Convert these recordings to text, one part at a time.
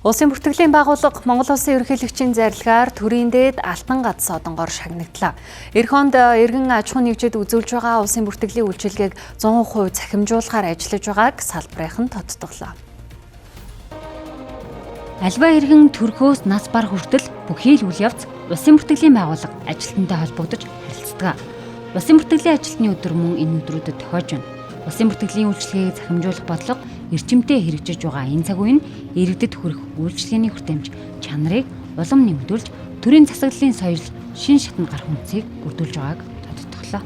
Улсын бүртгэлийн байгууллага Монгол Улсын ерөнхийлөгчийн зарилгаар төрийн дээд алтан гац одонгоор шагнагдлаа. Ирэх онд эргэн аж ахуйн нэгжид үзүүлж байгаа улсын бүртгэлийн үйлчилгээг 100% цахимжуулахаар ажиллаж байгааг салбарынхан тодтоглоо. Альва иргэн төрхөөс нас бар хүртэл бүхий л үйл явц улсын бүртгэлийн байгууллага ажилтнтай холбогдож харилцдаг. Улсын бүртгэлийн ажилтны өдөр мөн энэ өдрүүдэд тохиож байна. Улсын бүртгэлийн үйлчилгээг цахимжуулах бодлого эрчимтэй хэрэгжиж байгаа энэ цаг үе нь иргэдэд хүрэх үйлчилгээний хүртээмж чанарыг улам нэмэгдүүлж төрийн засаглалын соёл шин шатанд гарах үндсийг бүрдүүлж байгааг тодтоглоо.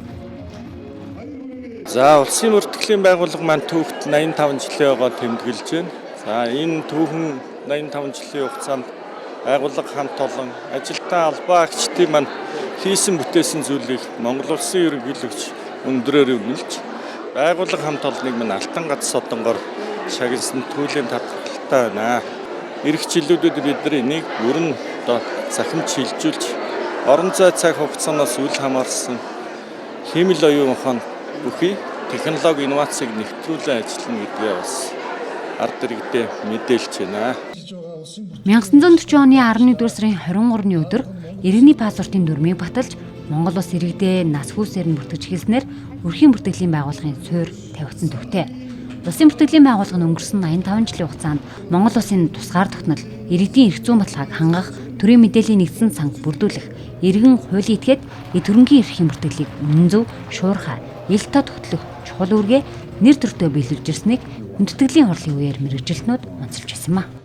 За, улсын бүртгэлийн байгууллага маань түүхт 85 жилийн байгаа тэмдэглэж байна. За, энэ түүхэн 85 жилийн хугацаанд байгууллага хамт олон ажилтан албан агчдын маань хийсэн бүтээсэн зүйлийг Монгол Улсын ерөнхийлөгч өндрөөр үнэлж байгууллага хамт олныг минь алтан гац содонгоор шагнасан түүлийн татгалтай байна. Ирэх жилүүдэд бид нар энийг бүрэн одоо захимж хилжүүлж орон зай цаг хугацаанаас үл хамаарсан хиймэл оюун ухаан бүхий технологи инновацийг нэвтрүүлэн ажиллана гэдгээ бас ард иргэдээ мэдээлж байна. 1940 оны 11-р сарын 23-ны өдөр иргэний паспортын дүрмийг баталж Монгол улс иргэдээ нас хүүсээр нь бүртгэж эхэлснээр өрхийн бүртгэлийн байгууллагын суурь тавигдсан төвтэй. Улсын бүртгэлийн байгууллага нь өнгөрсөн 85 жилийн хугацаанд Монгол улсын тусгаар тогтнол, иргэдийн эрх зүйн баталгааг хангах, төрийн мэдээллийн нэгдсэн санг бүрдүүлэх, иргэн хуулийн этгээд эд хөрөнгийн эрхийн бүртгэлийг үнэн зөв, шуурхай, ил тод хөтлөх чухал үүргээ нэр төртөө биелүүлж ирснийг хүндэтгэлийн хурлын үеэр мэргэжилтнүүд онцолж байсан юм а.